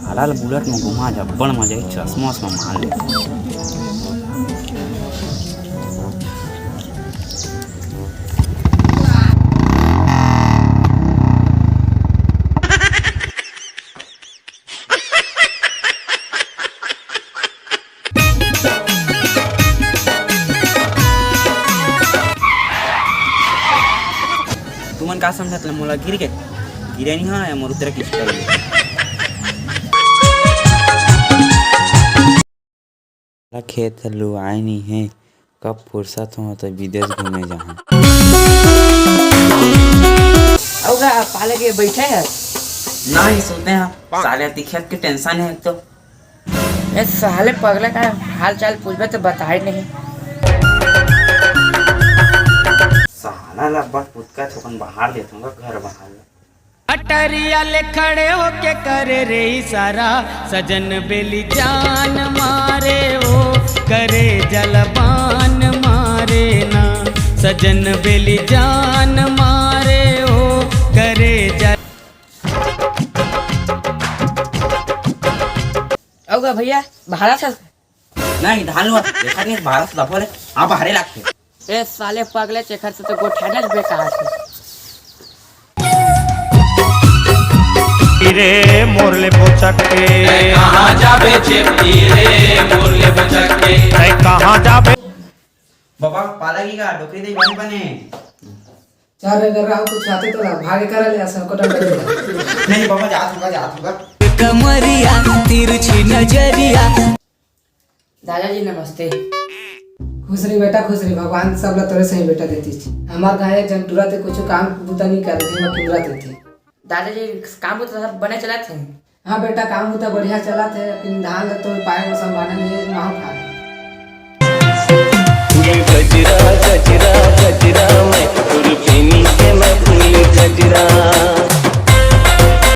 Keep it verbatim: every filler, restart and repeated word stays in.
साला ल बुलेट म घुमा जा, बड़ मजा आई, चश्मा उश्मा मार ले। तुमन का समझत ले मोला गिर के? गिरे नहीं हा, या मोर उतरे के चक्कर में। खेत लुआए नहीं है, कब फुर्सत हो तो विदेश घूमे जाहूं। अउ गा पाले के बैठे है? नहीं, सोते हैं। साले अति खेत के टेंशन है एक तो। ए साले पगला का हाल चाल पूछबे तो बताए नहीं। साला ला बस पुतका थोकन बाहर देथों गा, घर बाहर। अटरिया ले खड़े होके करे रे इशारा, सजन बेली जान मारे ओ, करे जलबान मारे ना, सजन बेली जान मारे ओ, करे जल। अउ गा भैया, भाड़ा से नहीं, धान लुआ, देखा नहीं, बारह सौ दफा ले, हाँ, बाहरे लागथे। ए साले पगले, चेखर से तो गोठियाना बेकार है। रे मोर ले बोचक के। तै कहाँ जाबे चेपटी रे मोर ले बोचक के। तै कहाँ जाबे? बाबा, पाला की का, डोकरी दे बने बने। चार अगर राहु कुछ आते तो ला, भागे करा ले, असल को डर लगे। नहीं बाबा, जात होगा, जात होगा। कमरिया तिरछी नजरिया। दादाजी नमस्ते। खुश रही बेटा, खुश रही। भगवान सब ला तोरे सही बेटा देतीस। हमार गाय एक जन टूरा ते कुछ काम बुता नहीं कर रही, मैं किंदरा देती। दादाजी, काम बुता सब बने चलत है? हाँ बेटा, काम बुता बढ़िया चलत है, लेकिन धान ला तो पाए में संभालना नहीं है, माहौल खा गया। गजरा गजरा गजरा, मैं फूल पीनी के मैं फूल गजरा।